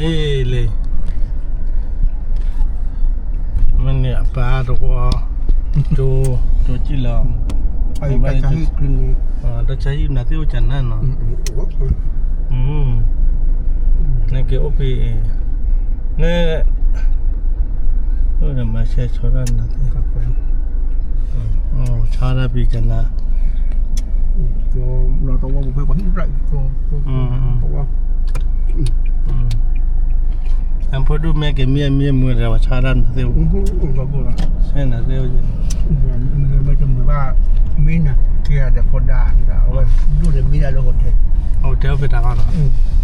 အ့ၣ်လံ, မ့ၢ်န့ၣ်အပၢ်တဝီ, ကၠိ, ကၠိကံၣ်လီၤ, တၢ်ဆါဟံၣ်နၤသ့ၣ်အိၣ်ကနၣ်နီၤ, နက့ၤအိၣ်ဖဲအံၤ, န, အိၣ်ဒီးမၤရှဲဆီဒၣ်နၤသ့ၣ်, ဆီဒၣ်ဖံကနၣ် အဖိဒိၣ်မ့ၢ်က့ၤမံမံမုာ်ဒီး ပှၤဆါဒၣ်နၤသ့ၣ်, ဆဲနၤသ့ၣ်, မ့ၢ်နၤက့ၤဒီးဖိဒါ, အဝဲဒိၣ်န့ၣ်မံဒၣ်လၢ hotel, hotel ဖဲတၢ်ဘၣ်နီၤ.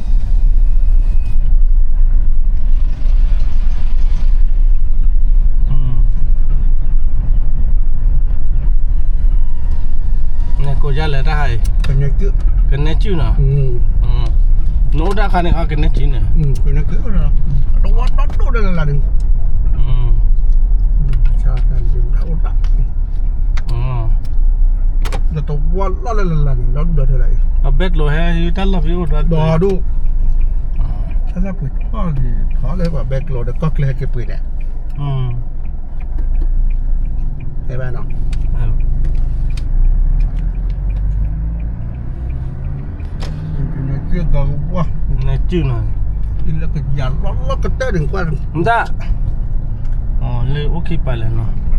နကိးယၤလဲၣ်တၢ်ဟးအံၤ, ကနဲကုၣ်နီၤ, နအိၣ်ဒၣ်ခါန့ၣ် ကနဲကုၣ်န့ၣ်, တဝီဒီဒိၣ်လၢလၢ်န့ၣ်, တဝီလီၢ်လၢလၢ်လၢ်န့ၣ်, ဒီးတဝီလီၢ်လၢလၢ်လၢ်န့ၣ် ဒီဒူၣ်ဒီထၢလၢ်အံၤ, အဘဲကျိၤဟဲတၢ်လီၢ်ဖဲအိၣ်ဒီဒူၣ်, တၢ်လီၢ်ပှ့ၤထီၣ်လံ, ထီၣ်လၢပှၤဘဲကျိၤဒီးကီၢ်ချၢဟဲက့ၤပှ့ၤန့ၣ် ဖဲဘၣ်နီၤ, နကုၢ်နီၤ, လၢကယၤလီၢ်လီၢ်ကတၢၢ်န့ၣ်ကွၢ်, မတၢ်, လၢအိၣ်ခံပာ်လဲၣ်နီၤ,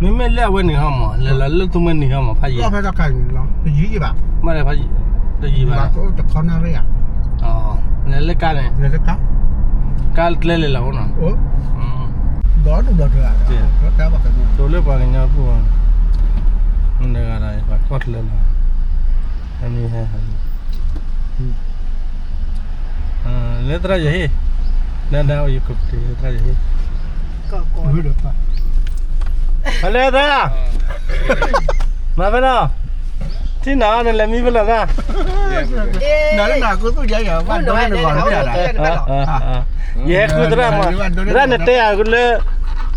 မ့မ့ၢ်လၢအဝဲန့ၣ်ဟီမး လဲၤလီၤလၢသူမ့ၢ်န့ၣ်ဟီမး ဖးယံၤ, ဘၣ်လဲၤဖးယံၤဘၣ်, တခီနၣ်ရံၣ်ဧါ, လဲၤလၢကါန့ၣ်, ကါကျဲလဲၤလီၤအိၣ်နီၤ, တိၤလၢပှၤကညီပူၤ, မတဂၤဒီးပှၤကီၢ်ချၢလီၤ, မ့ၢ်ဟဲ လၢသရၣ်ယဟ့ၣ်, လၢဒၣ်အိၣ်ယကပၤလၢသရၣ်ယဟ့ၣ်, ဟဲလၢသရၣ်, မၤဖဲလီၤ, ထံၣ်နၤအီၤနလဲၤမံဖဲလီၤသရၣ်, နၤလၢနၤကူသူၣ်ယါယၤဘၣ်ဒိန့ၣ်နဂီၢ်လီၤ, ယဟဲဃုသရၣ်မး, သရၣ်နတဲယၤလၢ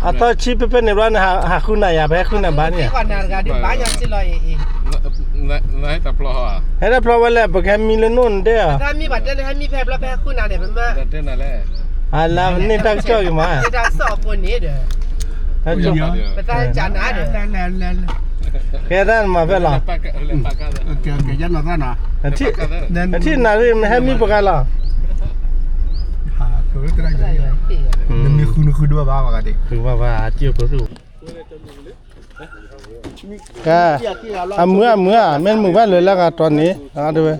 အသီဆံဖဲဖဲန့ၣ်ဘျီန့ၣ် ဟးဃုနၤယၤ ပဟဲဃုနၤဘၣ်န့ၣ်, ဟဲတၢ်ဖျီဝဲလဲၣ် ပကဟဲမံလၢနအိၣ်နတဲဧါ, အလါန့ၢ်တၢ်ကစီၣ်ဂ့ၤမး, ကဲတၢ်နမၤဖဲလီၤ, ထံၣ်နၤရံၣ်မ့ၢ်ဟဲမံပှၤဂၤလီၤ, မ့ၢ်ဃုနဃုဒိၣ်ဘၣ်ဘၣ်ဂၤဒံး, ဃုဘၣ်ဘၣ် ကဲ, အမုာ်အမုာ်ဧါ, မ့ၢ်မုာ်ဘၣ်လၢလၢဂၤတီၤန့ၣ်, အဒဝဲ,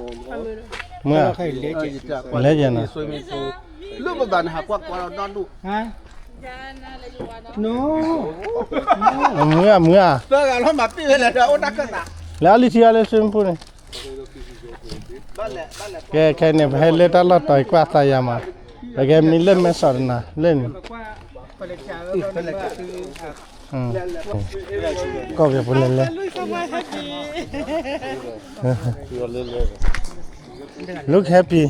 မုာ်ဧါ, လဲၤယဲနီၤ, လၢပဘၣ်နဟးကွၢ်ကွၢ်ဒီဒူၣ်, အမုာ်ဧါ, မုာ်ဧါ, လၢအလံထံအီၤလၢစံမပူန့ၣ်, ကဲခဲအံၤန့ၣ် ပဟဲလၢတၢ်လီၢ်တီၤအံၤကွၢ်သးယၤမး, ပကဲမံလၢမဲဆီးတနၤ လၢန့ၣ် ကီၢ်ပယီၤဖိလဲၤလဲၤ look happy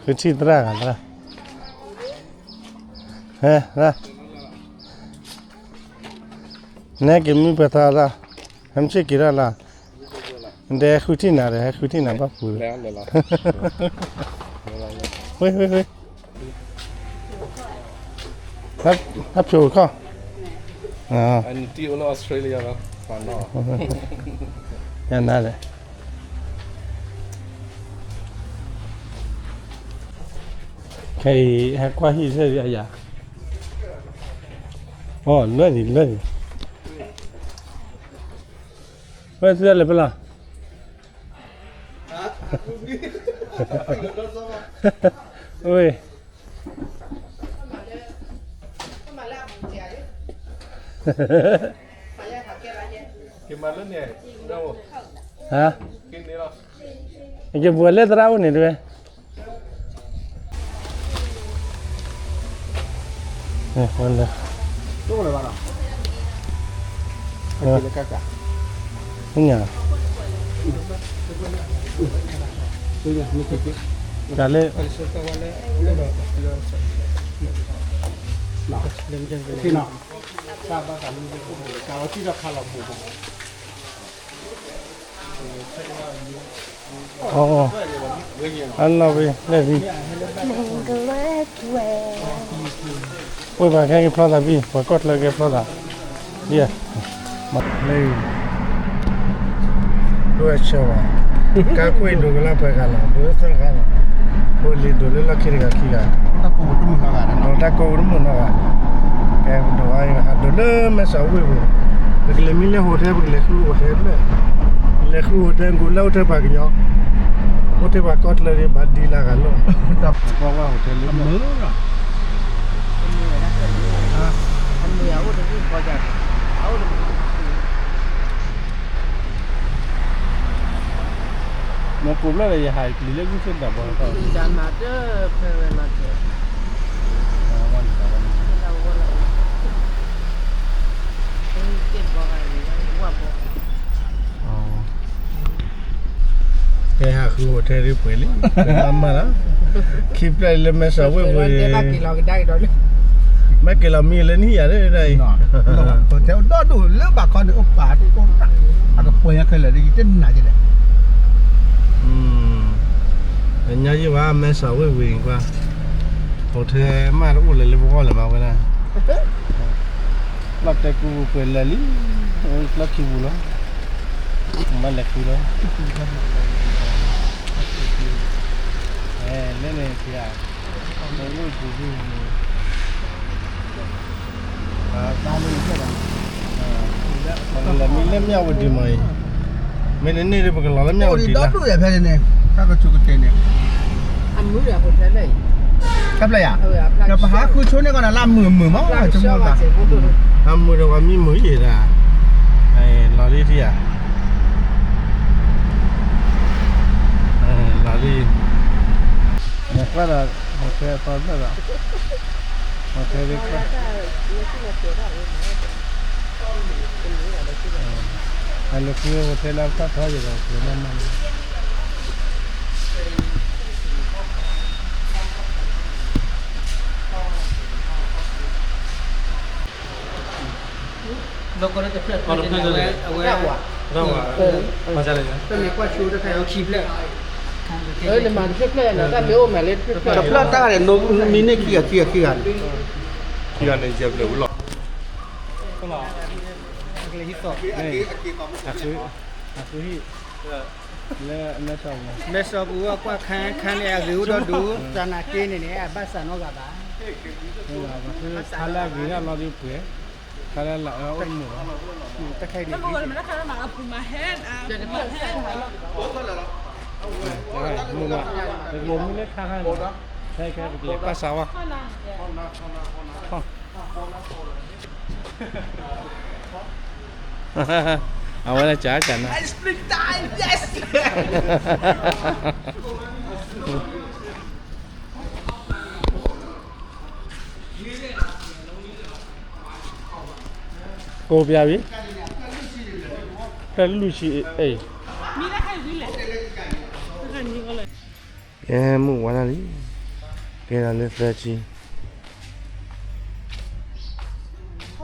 ဃုထံၣ်သရၣ်ဂၤသရၣ် ဟဲ နဲက့ၤမံပှဲၤသးသး ဟဲမ့ၢ်ဆ့ၣ်က့ၤထီၣ်လၢ နတဲဟဲဃုထံၣ်နၤဒီး ဟဲဃုထံၣ်နၤဘၣ်ပူၤလီၤ ဝ့ၢ်ဝ့ၢ်ဝ့ၢ် ဟဲဖျိးခီၣ် ယနၤဒီး ခဲအံၤ ဟဲကွၢ်ဟံၣ်ဆၢဒံးအယၤ အိ လၢဒံး လၢဒံး ဝဲသုလဲၤဖဲလဲၣ် ဝ့ၢ် ဟါ ယပှၤလၢသရၣ်အိၣ်န့ၣ်တဝဲ လၢ ညါ တၢ်လၢ โอเคเนาะ အလီၤဝဲလဲၣ်ဘံ ပှၤဘၣ်ခဲက့ၤဖျီသးဘံ ပှၤကီၢ်ချၢက့ၤဖျီသး ဒ် လၢ ဒိၣ်ဝဲဆၢဘၣ် ကါကွံာ်ဒိၣ်ကလၢပှဲၤဂၤလီၤ ဒိၣ်လၢသၢဂၤလီၤ ဖိလံၤဒိၣ်လၢလီၢ်ခံတဂၤခံဂၤ တၢ်ကိးတမုာ်နီတဂၤ ကဲဒိၣ်အါအံၤ ဟးဒိၣ်လၢမဲၢ်ဆီးဝ့ၢ်ပူၤ ပကလဲၤမံလၢ hotel ပကလဲၤဃု hotel ဖျၢၣ် လဲၤဃု hotel ကိးလၢအိၣ်ထဲပှၤကညီ အိၣ်ထဲပှၤကီၢ်ချၢဒ်ဘၣ်ဒ်လၢဂၤလီၤ တၢ်ပှၤကွၢ်ဝဲ hotel လၢမုာ် မ့ၢ်ကိးဖျၢၣ်ဒီး ယဟးကလံၤလၢဂုၢ်သ့ၣ်တၢ်ဘီ ကဲဟးဃု hotel ဒ်ပှဲၤလံ ပမၤမၤလီၤ ခံဖျၢၣ်လၢမဲၢ်ဆီးဝ့ၢ်ပူၤ မ့ၢ်က့ၤလီၤမံလၢနံၣ်ယၤန့ၣ် hotel ဒီဒူၣ်လၢဘၣ်ခီန့ၣ် အိၣ်ပာ်တအိၣ် အကပှဲၤညါခဲလၢာ်ဒီး ယတနာ်က့ၤလဲၣ် ညါယံၤဘၣ် မဲၢ်ဆီးဝ့ၢ်ပူၤကွၢ် hotel မ့ၢ်တအိၣ်လၢၤလၢပဂီၢ်လၢၤဘၣ်ဝဲဒၣ် လီၤတဲာ်ကူပှဲၤလၢာ်လံ အိၣ်လၢခံပူၤလီၤ မ့ၢ်လဲၤဃုလီၤ လၢန့ၣ် ပအိၣ်ပူၤဒ်န့ၣ် ပကလီၤမံလၢမၠၣ်ဝတံၤမးအံၤ မ့ၢ်နန့ၣ်ဒီး ပကလီၤလၢမၠၣ်ဝတံၤလီၤ အိၣ်ဒီဒူၣ်ယၤဖဲန့ၣ် တၢ်ကဆူးကတ့ၢ်န့ၣ် အမုာ်ဒီး hotel လၢအံၤ တၢ်ဖျဲၣ်ယၤ ဒီးပဟးဃုဆိန့ၢ်ကီးန့ၣ် လၢအမုာ်အမုာ်မး ဆိကမိၣ်သး အမုာ်ဒီးပှၤမံမုာ်ယံၤဒၣ် လီၤလံထံဧါ လီၤလံ နကွၢ်ဒီး hotel သီဖျၢၣ်ဒီး hotel ဒ်ကွၢ် အလဲၤဃု hotel လၢတၢ်ထီယံၤဒီး hotel မ့ၢ်မး ဒီးကီးလၢတဖျၢၣ်တဖျၢၣ်န့ၣ် အဝဲ အဝဲ တၢ်ဝါ တၢ်ဝါ မၤစၢၤလီၤ တမ့ၢ်ကွၢ်ဆိတခါအံၤခံဖျၢၣ် နမၤတဖျၢၣ်ဖျၢၣ်ယၤန့ၣ် တၢ်မ့ၢ်အိၣ်မးလၢတဖျၢၣ်ဖျၢၣ် တဖျၢၣ်တၢ်ဂၤန့ၣ် မံန့ၢ်ခံဂၤခံဂၤခံဂၤန့ၣ် ခံဂၤန့ၣ် ယဲၢ်ဖျၢၣ်ဝံၤလီၤ ကလဲၤဟံးသီၣ် အဃု အဃုဟံၣ် လၢမဲၢ်ဆီးပူၤ မဲၢ်ဆီးပူၤအကွၢ်ခါ ခါန့ၣ် အဂ့ၤအိၣ်ဒီဒူၣ် တၢ်နာ်က့န့ၣ်န့ၣ် အဘၣ်စၢ်နီတဂၤဘၣ် ခါလၢအဂ့ၤဒၣ်လီၤဒ်ပှဲၤ ခါလၢလၢအအိၣ်တမုာ်ဘၣ် တၢ်ခဲအံၤန့ၣ် မုာ်ဘၣ် ပကလဲၤမုာ်လၢခါခါန့ၣ် ခဲခဲပကလဲၤကွၢ်စးဝါ အဝဲဒၣ်ကၢ်ကၢ်နၤ ကိးပျးဝံၤ တၢ်လူၢ်ဆံးအံၤ ကဲမုၢ်ဝါဒၣ်လံ ကဲဒၣ်လၢသၢဆံ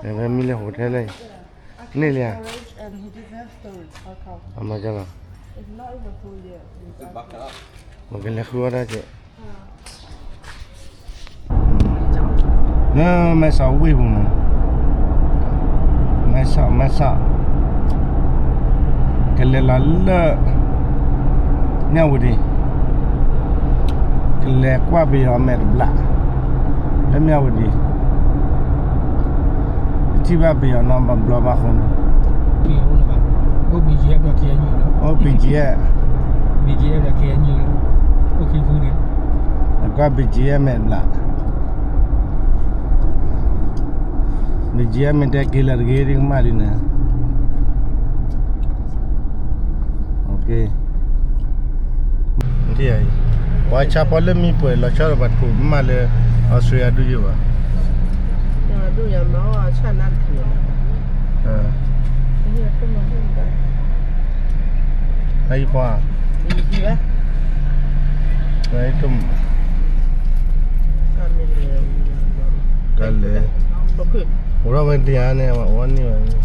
အဝဲမံလၢ hotel လၢအံၤ န့ၣ်လံဧါ အမၤကလီၤ ပကလဲၤဃုအီၣ်တၢ်ကဲ လၢမဲၢ်ဆီးဝ့ၢ်ပူၤန့ၣ် မဲၢ်ဆီး မဲၢ်ဆီး ကလဲၤလီၤလၢ မၠၣ်ဝတံၤ ကလဲၤကွၢ်ပယီၤမဲာ်တဘျး လၢမၠၣ်ဝတံၤ ထံၣ်ဘၣ်ပယီၤနီတဘျီဘၣ်အဃိန့ၣ် အိၣ် BGF ဒီး KNU လီၤ အိၣ် BGF အိၣ်ခံဖုန့ၣ် အကွၢ် BGF မဲာ်တဘျး BGF မ့ၢ်တဲက့ၤလၢတဂ့ၤဒ်ကမၣ်လံန့ၣ် ပှၤဆါဖီလၢမံပှဲၤလီၤဆီဒီးပှၤတခိၣ်မးလၢ Australia ဒုးယိာ်ဘၣ် ဒုးယၤမၤအီၣ်ဆၣ်နါတချုး အံၤပှၤ အံၤတမ လဲၤ အိၣ်ထီၣ်ဝဲတယၤန့ၣ် အဝဲအိၣ်န့ၢ်ဝဲ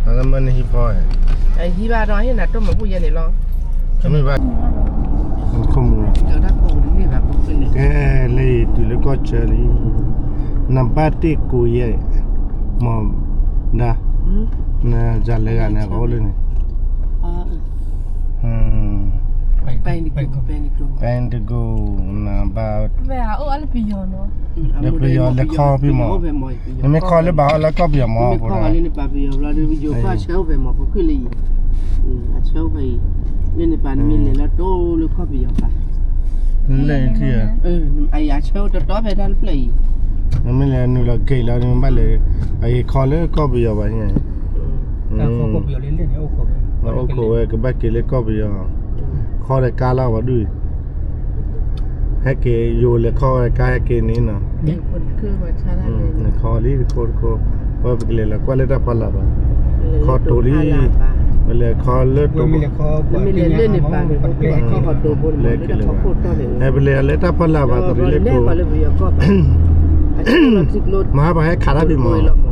အလၢမ့ၢ်န့ၣ်ဟံးဖီ ဟံးဘၣ်ဒီးဟ့ၣ်နၤတိၢ်မၤဘူၣ်ယဲန့ၣ်လီၤ. မ့ၢ်ဘၣ် ကဲ လၢယတုၤလၢကီၢ်ဆၢလံ နဘၣ်တ့ၢ်ကိးယဲၢ် မီၢ်ဒါ နစၢ်လၢဂၤန့ၣ် အကအိၣ်လၢန့ၣ် ပၢ်တကိး နဘၣ် လၢပယီၤလဲၤခီဖဲမီၢ် နမ့ၢ်ခီလၢဘၣ်ဟီလၢကီၢ်ပယီၤမီၢ် ဖိ လၢနပၢ်ပယီၤဘျီဒီးယိၤခီဆၢအိၣ်ဖဲမီၢ်ဖိခုၣ်လၢယံၤ အဆၢအိၣ်ဖဲအံၤ လၢနပၢ်နမ့ၢ်လဲၤလၢတအိၣ်လၢခီၣ်ပယီၤဘၣ် လၢနထံၣ်ဧါ အယၤဆၢအိၣ်တတီဖဲတၢ်တဖျၢၣ်အံၤ နမ့ၢ်လဲၤနုာ်လီၤက့ၤလီၤ နမ့ၢ်ဘၣ်လဲၤ အယံၤခီလၢကီၢ်ပယီၤဘၣ်န့ၣ် အိၣ်ခိးဝဲ ကဘၣ်က့ၤလၢကီၢ်ပယီၤ ခီဒီးကါလီၤဝဲဒၣ် ဟဲက့ၤ ယိၤလဲၤခီဝဲကါဟဲက့ၤန့ၣ်နီၤ နခီလံတခိတခိ ဝဲပကလဲၤလီၤကွၢ်လၢတၢ်ဖီလာ်ဘၣ် ခီတိၤလံ ပလဲၤခီလၢတိၤ လဲၤက့ၤလၢ ဟဲပလဲၤလၢတၢ်ဖီလာ်ဘၣ်တရံးလၢတိၤ မဟါပှၤဟဲခးတၢ်ဖံးမီၢ် ပ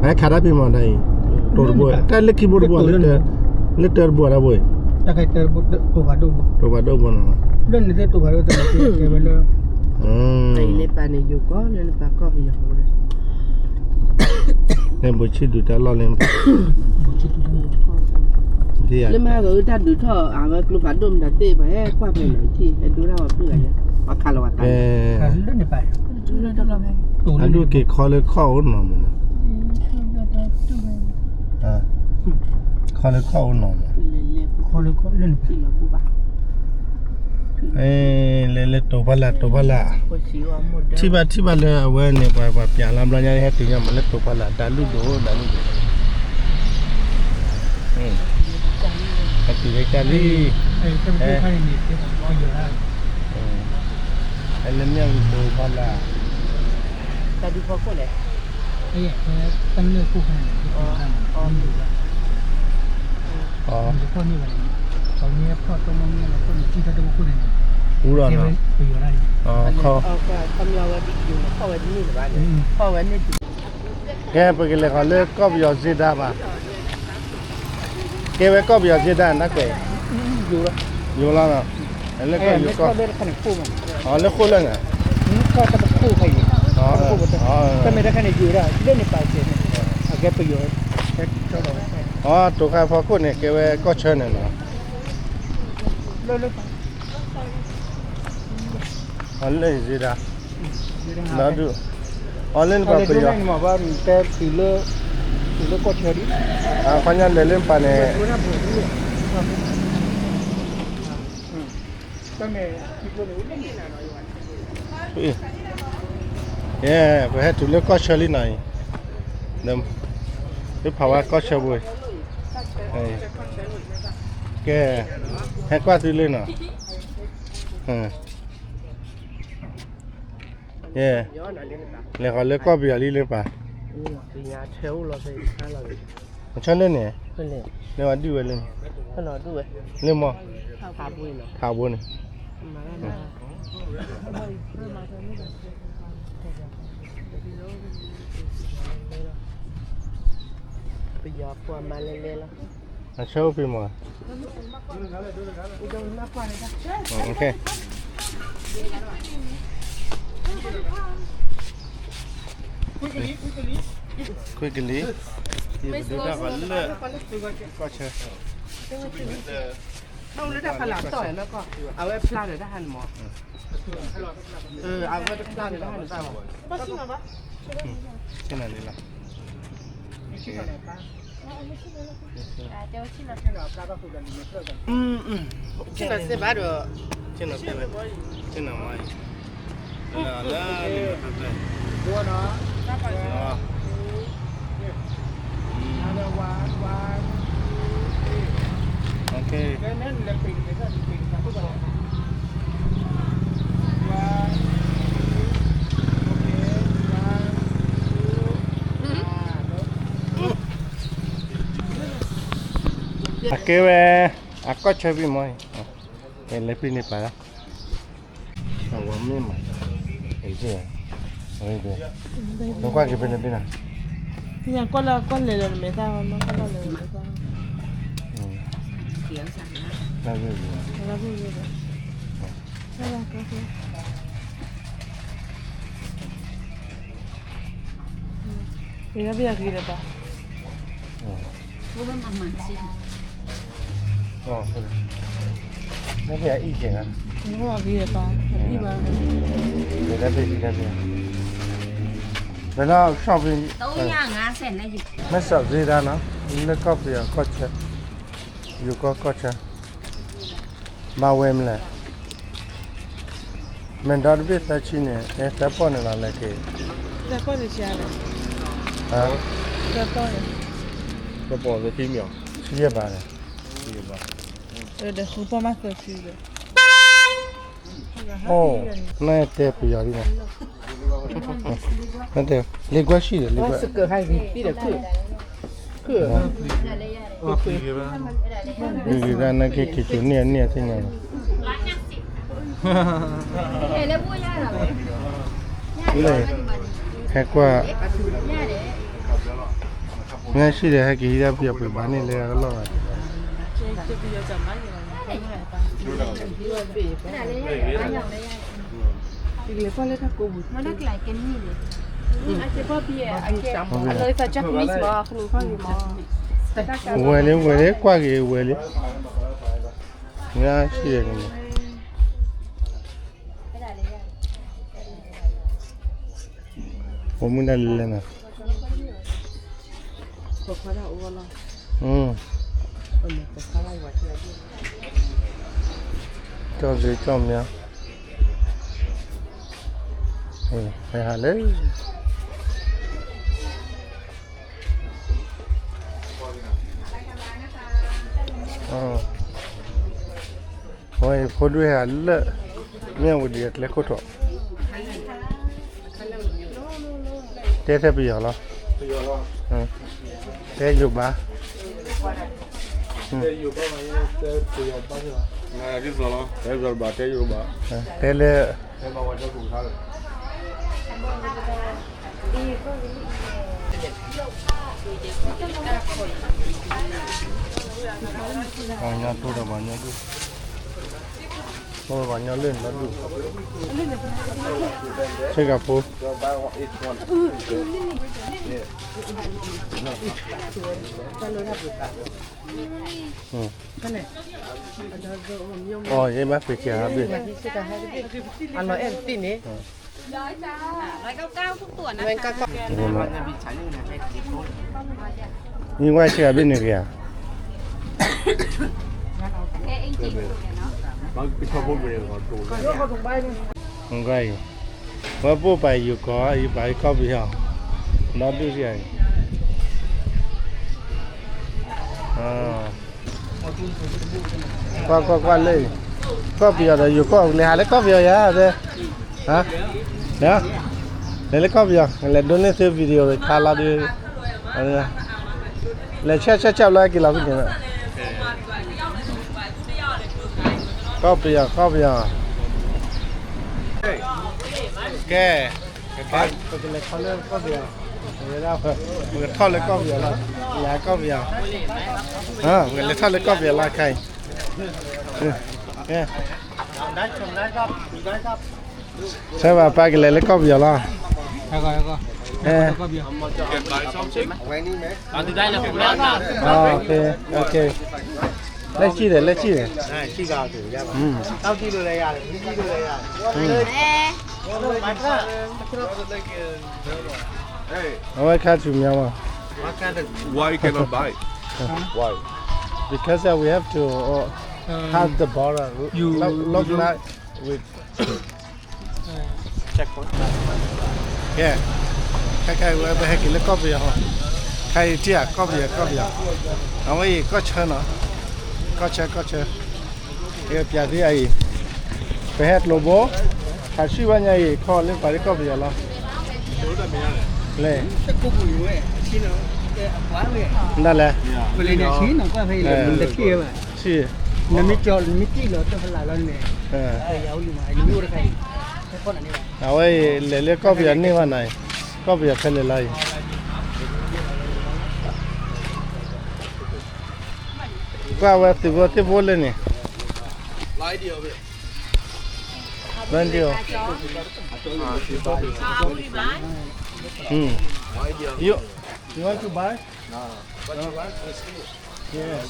ဟဲခးတၢ်ဖံးမီၢ်တၢ်အံၤ တိၤတဘိ တၢ်လၢခံဘိတဘိ လၢတၢတဘိတၢ်ဘိ တိၤဖးဒိၣ်ဘိနီၤ လၢန့ၣ်သ့ၣ်တိၤဖးဒိၣ်တၢ်လၢခံကဲဝဲလၢ နပၢ်န့ၣ်ယိၤကီၢ်လၢနပၢ်ကီၢ်ပယီၤ လၢဘိးဆံၣ်ဒုးတၢ်လီၢ်လၢ လၢမဟါကတၢ်ဒုးထီၣ် အဝဲကျိဖးဒိၣ်မတၤသ့ၣ် ပှၤဟဲကွၢ်ဖဲန့ၣ်ထံၣ် ဟဲဒိတၢ်ဝဲဖုၣ်ဂၤယဲ ပှၤခးလီၤဝဲသး အဒိက့ၤခီလၢခီၣ်အိၣ်နီၤမး ခီလၢခီၣ်အိၣ်နီၤမး ခီလၢခီၣ်လၢ လဲၤလၢတိၤဖီလာ် တိၤဖီလာ် ထံၣ်ဘၣ်ထံၣ်ဘၣ်လၢအဝဲန့ၣ် ပှၤပှၤပျးလီၤဘျီညါ ဟဲတုၤညါမးလၢတိၤဖီလာ် ဒါလုၢ်ဒိၣ် ဒါလုၢ်ဒိၣ် ဟဲတုၤလၢကၢ်လံ ဟဲလၢမ့ၢ်တိၤဖီလာ် တၢ်ဒုးဖီခိၣ်လဲၣ် တၢ်လၢခိၣ်ဖဲန့ၣ် အီ ကဲ ပကလဲၤဃီၤလၢကီၢ်ပယီၤစ့ဒါဘၣ် ကဲဝဲကီၢ်ပယီၤစ့ဒါ နကွဲး ယိၤလီၤနီၤ လၢကီၢ်ယိၤကီၢ် အလၢဃိၣ်လၢန့ၣ် တၢ်မ့ၢ်တခါန့ၣ်ယိၤဒၣ် လၢန့ၣ်ပာ်ကဲန့ၣ် အကဲပယီၤ အတိၤခါဖီခိၣ်န့ၣ် ကဲဝဲကီၢ်ဆၢန့ၣ်လီၤ အလၢယစ့ဒါ လီၤဒုး အီၤလၢနပာ်ပယီၤ တဲတုၤလၢ တုၤလၢကီၢ်ဆၢဒံး အခီညါလဲၤလၢနပာ်န့ၣ် တၢ်မ့ၢ် ယဲ ပဟဲတုၤလၢကီၢ်ဆၢလံနီၤအံၤ လၢဖးဝါကီၢ်ဆၢပူၤ ကဲ ဟဲကွၢ်သုလၢနီၤ ယဲ လဲၤဃီၤလၢကီၢ်ပယီၤလံလၢပၢ် အဆၢလၢန့ၣ် လၢဝဲဒုးဝဲလၢန့ၣ် လၢမီၢ် ဖးဘိန့ၣ် ပယီၤပှၤမၤလဲၤလဲၤလီၤ အဆၢအိၣ်ဖဲမီၢ် ခွံကလံၤ ယပဒိတၢ်ပှၤလၢ ကီၢ်ဆၢ လၢတၢ်ဖးလၢ်တီၢ်လၢကီၢ် အဝဲဖျါဒီးတၢ်ဟါန့ၣ်မီၢ် အဝဲတဖျါဒီးတၢ်ဟါန့ၣ်ဘၣ်မီၢ် ဆ့ၣ်နီၤလံလီၤ ဆ့ၣ်နီၤစ့ဘၣ်ဒီး ဆ့ၣ်နီၤစ့ဘၣ် ဆ့ၣ်နီၤမီၢ် လၢလၢလၢ အကဲဝဲ အကီၢ်ဆၢဖံမီၢ် လဲၤဖံန့ၣ်ပာ်လၢ အဝဲမ့ၢ်မး နကွၢ်က့ၤဖဲန့ၣ်ဘ့ၣ်နၤ, ကွၢ်လၢကွၢ်လဲၤလၢနမဲာ်သၣ်, ကွၢ်လၢလဲၤလၢမဲာ်သၣ်, လၢဘ့ၣ်, လၢဘ့ၣ်, လၢဘ့ၣ်ဂ့ၤလၢၤဘၣ်. လၢကီၢ်ပယီၤကီၢ်ဆၢ, မ့ၢ်စးစ့ဒၣ်နီၤ, လၢကီၢ်ပယီၤကီၢ်ဆၢ, ယိၤကီၢ်ကီၢ်ဆၢ, မၤဝဲမလဲၣ်, မ့ၢ်ဒီတဘ့ၣ်သၢဆံန့ၣ် အဲသၢပီၢ်န့ၣ်လီၤလဲၣ်က့ၤ, သၢပီၢ်န့ၣ်, သၢပီၢ်န့ၣ်, သၢပီၢ်သၢဆံမ့ၢ်ဧါ, ဆံယဲၢ်ဘးန့ၣ်, ဒီးဃုပီၢ်မးသၢဆံဒီး, အိၣ်, နတဲပယီၤဒ်န့ၣ်, လ့ကွၢ်ဆံၣ်ဒီး, လ့ကွၢ်, နက့ၤဒၣ်နက့ၤက့ၤကၠိန့ၢ်အန့ၢ်အသ့ၣ်ညါလီၤ, လၢ, ဟဲကွၢ်, နဆံၣ်ဒီးဟဲက့ၤဟံးဒၣ်ပယီၤပှ့ၤဘၣ်န့ၣ်လၢအလီၢ်ဘၣ်. ဝဲလၢ, ဝဲလၢကွၢ်က့ၤဝဲလၢ, နဆံၣ်ဒီးန့ၣ်, ပမုၢ်ဒၣ်လဲၤလဲၤနၤ, ကၠီၣ်ဂ့ၤကၠီၣ်မး, ဟဲဟးလၢ, အဝဲအံၤဖိဒိၣ်ဟဲဟးလၢ, မ့ၢ်ဝဲဒ်အကျဲခိၣ်ထီၣ်, တဲထဲပယီၤလီၤ, တဲယိၤဘၣ်, တဲလၢ, ပှၤကညီတိၢ်ဒီးပှၤကညီဒူၣ်, ပှၤကညီလၢနၤဒူၣ်, ဆ့ကၤဖိ, အီ ယဘၣ်ဃ့ဆံးဟးဘ့ၣ်, အလီၤအဲၣ်တသ့န့ၣ်, မ့ၢ်ဝဲဆံးဟးဘ့ၣ်န့ၣ်က့ၤဧါ, ကွၢ်အံၤ, ဝဲပအိၣ်ပာ်ယိၤကီၢ် ယပာ်ကီၢ်ပယီၤ, ဒီဒူၣ်စံးအံၤ, ကွၢ်ကွၢ်ကွၢ်လၢ, ကီၢ်ပယီၤဒီးယိၤကီၢ် လဲၤဟးလၢကီၢ်ပယီၤယၤ, လဲၤလၢကီၢ်ပယီၤ လဲၤဒိးန့ၢ်သု video ခါလီၤဒုး, လဲၤဆဲးဆဲးဆဲးလီၤက့ၤလီၤဖဲန့ၣ်, ကီၢ်ပယီၤ ကီၢ်ပယီၤ, ကဲ, ပကလဲၤထီၣ်လၢကီၢ်ပယီၤ, ပကထီၣ်လၢကီၢ်ပယီၤလီၤ, လဲၤကီၢ်ပယီၤ, ပကလဲၤထီၣ်လၢကီၢ်ပယီၤလီၤခဲအံၤ, ကဲ ဆၢဘၣ်ပၢ်ကလဲၤလၢကီၢ်ပယီၤလီၤ, အဲ, လၢကီၢ်ပယီၤ, လၢကီၢ်ပယီၤ, လၢကီၢ်ပယီၤ, အဝဲခါဆူညါမး, because we have to, uh, pass the border, look like with ကဲ, ခဲခဲဝဲပဟဲက့ၤလၢကီၢ်ပယီၤ, ခဲအံၤထံၣ်ဧါ ကီၢ်ပယီၤ ကီၢ်ပယီၤ, အဝဲအံၤကီၢ်ဆၢနီၤ, ကီၢ်ဆၢ ကီၢ်ဆၢ, ယကပျးသုအံၤ, ပဟဲကျိဘိ, ခးဆံၣ်ဘၣ်ညါအံၤ ခီလၢပှၤလၢကီၢ်ပယီၤလီၤ, လဲၣ်, ဒ်လဲၣ်, ဆံၣ်, နမ့ၢ်လီၤတဖလၢ်လီၤန့ၣ်, ယအိၣ်လီၤမး နမ့ၢ်အိၣ်တခါအံၤ အဝဲအံၤ လဲၤလၢကီၢ်ပယီၤန့ၢ်ဘၣ်နၤအံၤ, ကီၢ်ပယီၤခဲလၢာ်လီၤအံၤ, ကွၢ်ဝဲသုးဖိသ့ၣ်ဖိလၢန့ၣ်, လၢန့ၣ်, အ you, you want to buy? Yes.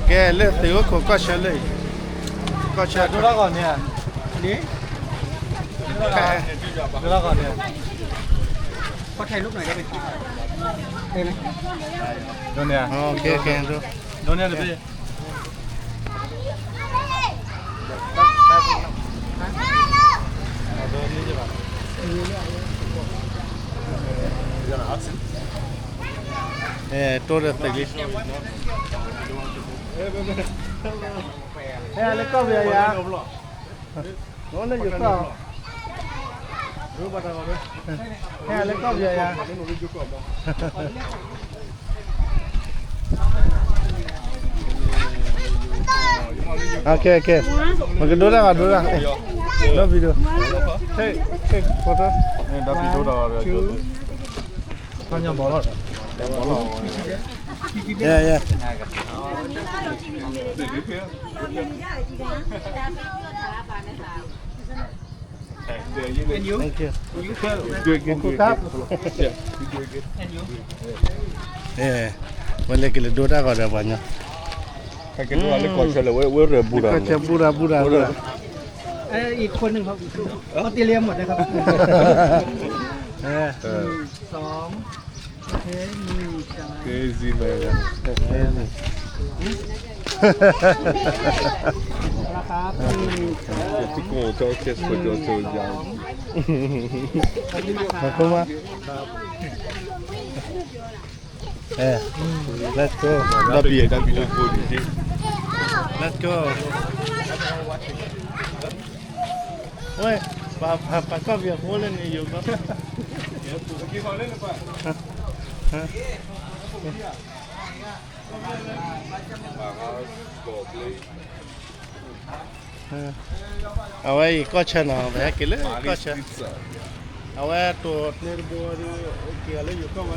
ကဲ လၢသုးခိၣ်ကီၢ်ဆၢလၢအံၤ, ကီၢ်ဆၢ ဒိၣ်ထီၣ်ဂီၤန့ၣ်, ဒိၣ်ထီၣ်ဂီၤန့ၣ်, ဒိၣ်န့ၣ်, ဒိၣ်န့ၣ်တဘ့ၣ် အဲ တိၢ်ဒီးသုးလံ, ဟဲလၢကီၢ်ပယီၤယၤ, လၢယကီၢ်, ဟဲလၢကီၢ်ပယီၤယၤ. Okay, okay. ပကဒိတၢ်ဂီၤဒိတၢ်, ဒီး video. Take, take photo. One, two. ခီညါဘီလီၤ, ယဲ ယဲ Thank you. Good, good, good, good. အဲ ဝဲလဲၤက့ၤလၢဒိတၢ်ဂီၤဒီး ပှၤညီ, ကဲ လၢကီၢ်ဆၢလၢ ဝဲ ဝဲရၢၢ်ဘူရၢၢ် ကီၢ်ဆၢဘူရၢၢ် ဘူရၢၢ် ဝဲရၢၢ်, အံၤခိၣ်န့ၣ် အီၣ်တ့ၢ်လံအမ့ၢ်တခါ, အဲ စံး ကဲ ဇံမဲ မၤခိၣ်မး, အဲ let's go, ဒီးဘံၣ်, let's go. ဝဲ ပှၤ ပှၤ ပှၤကီၢ်ပယီၤဖိလၢန့ၣ် ယိၤကီၢ်, အဝဲအံၤကီၢ်ဆၢနီၤ ပဟဲက့ၤလၢကီၢ်ဆၢ, အဝဲတိၤကျဲတဘိဒီး က့ၤအီၤလၢယိၤကီၢ်ဘၣ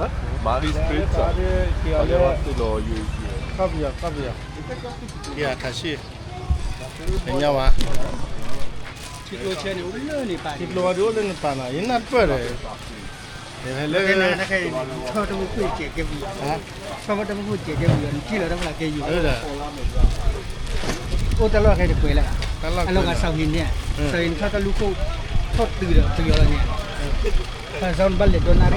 ်, မၤရံ က့ၤအီၤလၢ ကီၢ်ပယီၤ ကီၢ်ပယီၤ, က့ၤအထးဆံၣ်, ကညီဘၣ်, ထံကျိဝဲဒၣ်အိၣ်လၢန့ၣ်ပာ်နီၤ ယနၢ်တပၢၢ်ဒီး, လၢ ထီၣ်တမူခိၣ်ကဲကဲပယီၤ, ထီၣ်တမူခိၣ်ကဲကဲပယီၤ နထံၣ်လီၤတၢ်ဖျါကဲယိၤ, အိၣ်တၢ်လီၢ်ခဲတကွဲးလၢ, အလီၤဂာ်စီၤဟံးန့ၣ်, စီၤဟံးန့ၣ်ထီၣ်တၢ်လူၢ်ခိၣ်, ထီၣ်တုၤဒီးပယီၤလီၤန့ၣ်, ခါစီၤန့ၣ်ဘၣ်လဲၤဒိးနၣ်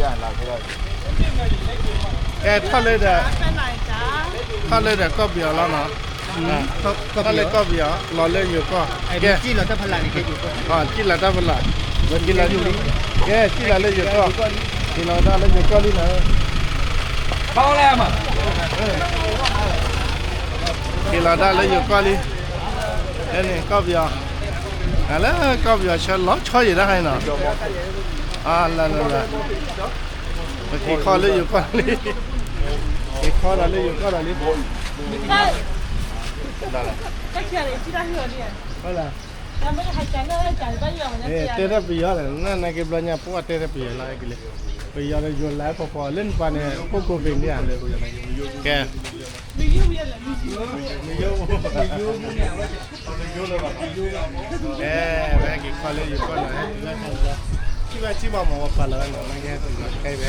ရံၣ်န့ၣ်, ကဲထီၣ်လၢဒီး, ထီၣ်လၢဒီးကီၢ်ပယီၤလီၤနီၤ, ထီၣ်လၢကီၢ်ပယီၤ လီၤလၢယိၤကီၢ်, ကဲ, ကံၣ်လီၤတၢ်ဖးလၢ်န့ၣ်, ကံၣ်လီၤတၢ်ဖးလၢ်, ကဲ ကံၣ်လီၤလၢယိၤကီၢ်, ကံၣ်လီၤတၢ်လၢယိၤကီၢ်လံနီၤ, ကံၣ်လီၤတၢ်လၢယိၤကီၢ်လံ, လၢန့ၣ်ကီၢ်ပယီၤ, လၢကီၢ်ပယီၤဆၢလီၤဆီယံာ်တၢ်ဟါနီၤ, လၢလၢလၢ ပက့ၤခီလၢယိၤကီၢ်လံ, က့ၤခီဒီးလၢယိၤကီၢ်ဒီးလံ, တဲထီၣ်ပယီၤဒီး နာ်က့ဘျီညါပှၤတဲထီၣ်ပယီၤလၢကလံ, ပယီၤဒီးယိၤလၢပှၤပှၤလၢနပှၤန့ၣ် ကိၣ်ကိၣ်ပ့ၤန့ၣ်ဧါ, ကဲ အဲ ဝဲက့ၤခီလၢယိၤကီၢ်နီၤ, ထံၣ်ဘၣ်ထံၣ်ဘၣ်မ့ၢ်ဝဲပာ်လီၤဝဲနီၤ, ခဲအံၤဝဲ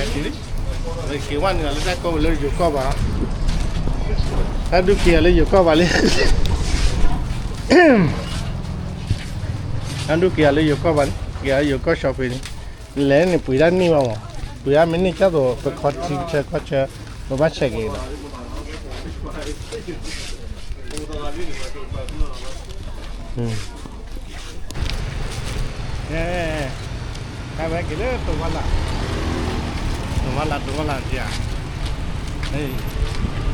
ဟဲတုၤလံ, ဝဲက့ၤဝဲနုာ်လီၤလၢတၢ်ကိးဝဲလၢယိၤကီၢ်ဘၣ်, တၢ်ဒုးက့ၤအီၤလၢယိၤကီၢ်ဘၣ်လံ, တၢ်ဒုးက့ၤအီၤလၢယိၤကီၢ်ဘၣ်လံ, က့ၤအီၤလၢယိၤကီၢ်ဆီဖ့န့ၣ်, လဲၤန့ၣ်ပှ့ၤတၢ်န့ၢ်ဘၣ်မး, ပှ့ၤအါမ့ၢ်န့ၢ်ကၢ်သိး ပခီထံဆၢကီၢ်ဆၢ, ပဘၣ်ဆဲးက့ၤဒီး ကဲ ဝဲက့ၤလၢတိၤဖီလာ်, တိၤဖီလာ် တိၤဖီလာ်ဧါ, မ့ၢ်ဝံၤဒံးတိၤဖီလာ်တဝဲဒၣ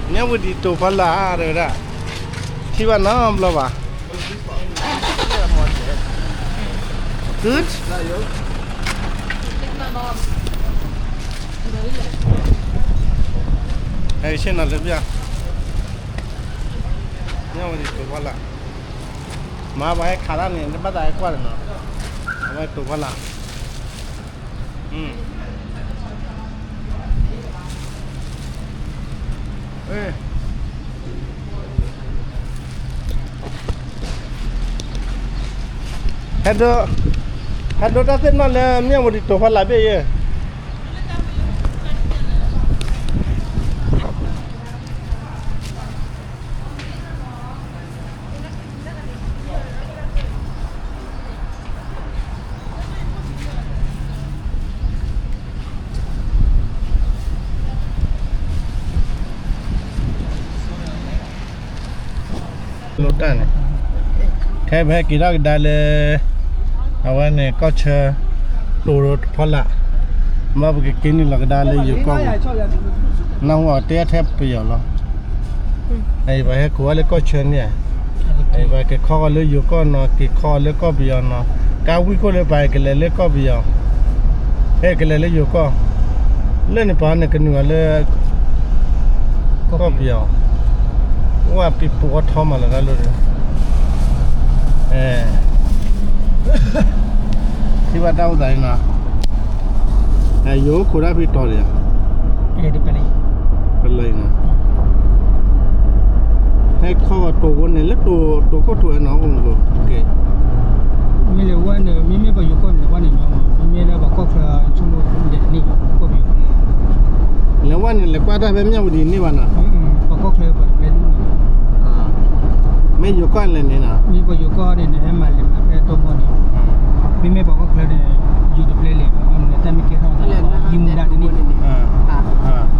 ်, ထံၣ်ဘၣ်နီတဘျီဘၣ်, good, ဟဲဆ့ၣ်နီၤလၢဘၣ်, မ့ၢ်ဝဲဒ်တိၤဖီလာ်, မၤပှၤဟဲခးတၢ်န့ၣ် နဘၣ်သးဟဲကွၢ်လီၤနီၤ, အဝဲတိၤဖီလာ်, ဟဲဒိ, ဟဲဒိတၢ်သ့ၣ်နီၣ်လၢမ့ၢ်ဝဲဒ်တိၤဖီလာ်ဘ့ၣ်ယဲၢ် လၢတၢ်န့ၣ်, ခဲအံၤပဟဲက့ၤထီၣ်ကဒါလၢ အဝဲန့ၣ်ကီၢ်ဆၢ တိၤဖီလာ်, ဘၣ်ပကက့ၤနုာ်လီၤကဒါလၢယိၤကီၢ်ပူၤ, နၢ်ဟူအီၤတဲထဲပယီၤလီၤ, အံၤပှၤဟဲခိးဝဲလၢကီၢ်ဆၢန့ၣ်, အံၤပှၤက့ၤခီဂီၤလၢယိၤကီၢ်နီၤ က့ၤခီဂီၤလၢကီၢ်ပယီၤနီၤ, ကါဝံၣ်ခိၣ်လၢပှၤကလဲၤလၢကီၢ်ပယီၤ, ဟဲကလဲၤလၢယိၤကီၢ်, လၢန့ၣ်ပှၤန့ၣ်ကနုာ်အီၤလၢ ကီၢ်ပယီၤ, အိၣ်ဝဲပံၤပူၤအီထီမးလီၤတၢ်လီၢ်ဒီး, ထံၣ်ဘၣ်တၢ်အိၣ်သးန့ၣ်နီၤ, ယိၤအိၣ်ခိးတၢ်ဖဲတီၤဒံးဧါ, ပလၢအံၤနီၤ, ဟဲခီဂီၤတိၤဖိန့ၣ် လၢတိၤခိၣ်ထိးအဲၣ်နီၤအိၣ်မူက, မ့ၢ်လဲၤဝဲန့ၣ် မ့မ့ၢ်ပှၤယိၤကီၢ်န့ၣ် လဲၤဝဲန့ၣ်ညီမး, မ့မ့ၢ်လၢပှၤကီၢ်ချၢဆိကမိၣ်ဒဲးန့ၣ် ကီၢ်ပယီၤ လဲၤဝဲန့ၣ် လဲၤကွၢ်တၢ်ဖဲမၠၣ်ဝတံၤန့ၣ်ဘၣ်နီၤ, ပှၤကီၢ်ချၢပှၤတဖျဲၣ်န့ၣ်, မ့ၢ်ယိၤကီၢ်လဲၣ်န့ၣ်နီၤ, မ့ၢ်ပှၤယိၤကီၢ်န့ၣ် နဟဲမၤလဲၤမၤဖဲတီမီၢ်န့ၣ်, မ့မ့ၢ်ပှၤကီၢ်ချၢန့ၣ် ယိၤတဖျဲၣ်လဲၣ်ဘၣ် ဘၣ်မနုၤလဲၣ် တၢ်မ့ၢ်ကဲထီၣ်သးလၢ ဟံးမူဒါတန့ၢ်ဘၣ်,